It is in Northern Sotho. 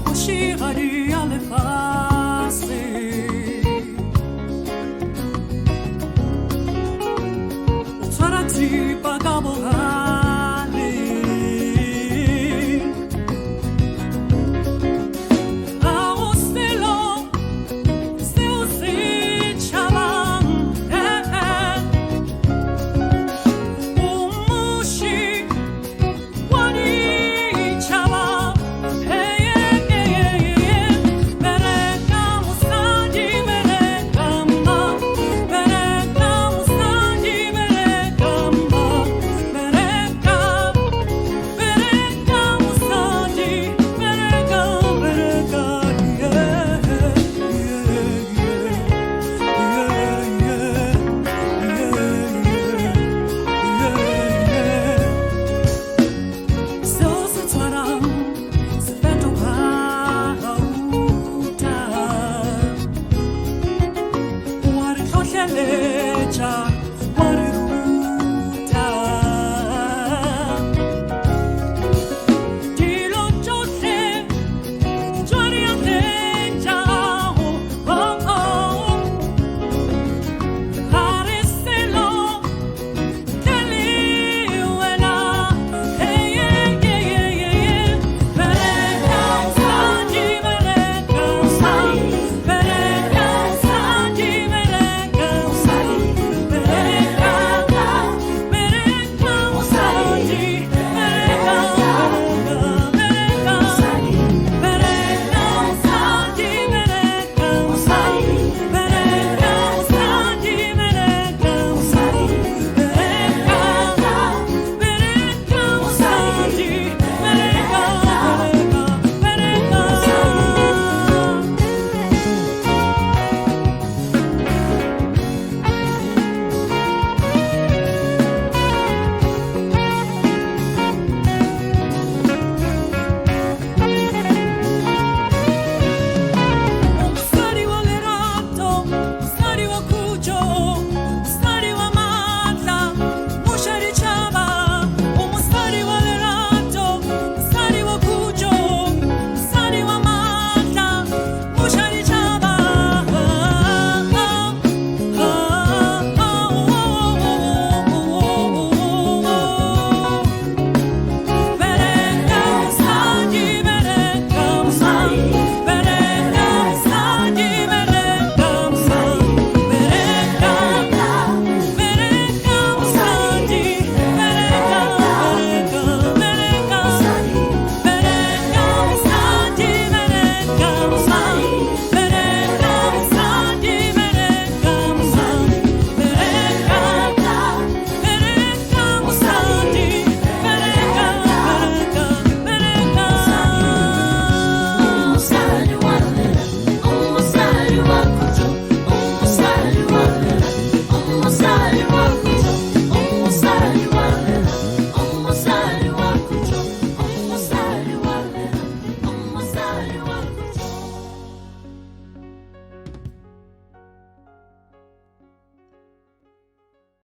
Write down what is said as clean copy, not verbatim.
Kgošigadi ya lefase o tshwara thipa ka bogale ga go selo seo se tšhabang ee o muši wa ditšhaba bereka mosadi bereka mma bereka mosadi bereka mma bereka bereka mosadi bereka bereka yeah yeah yeah yeah yeah yeah. Seo se tshwarang se fetoga gauta. Wa re hlohleletša.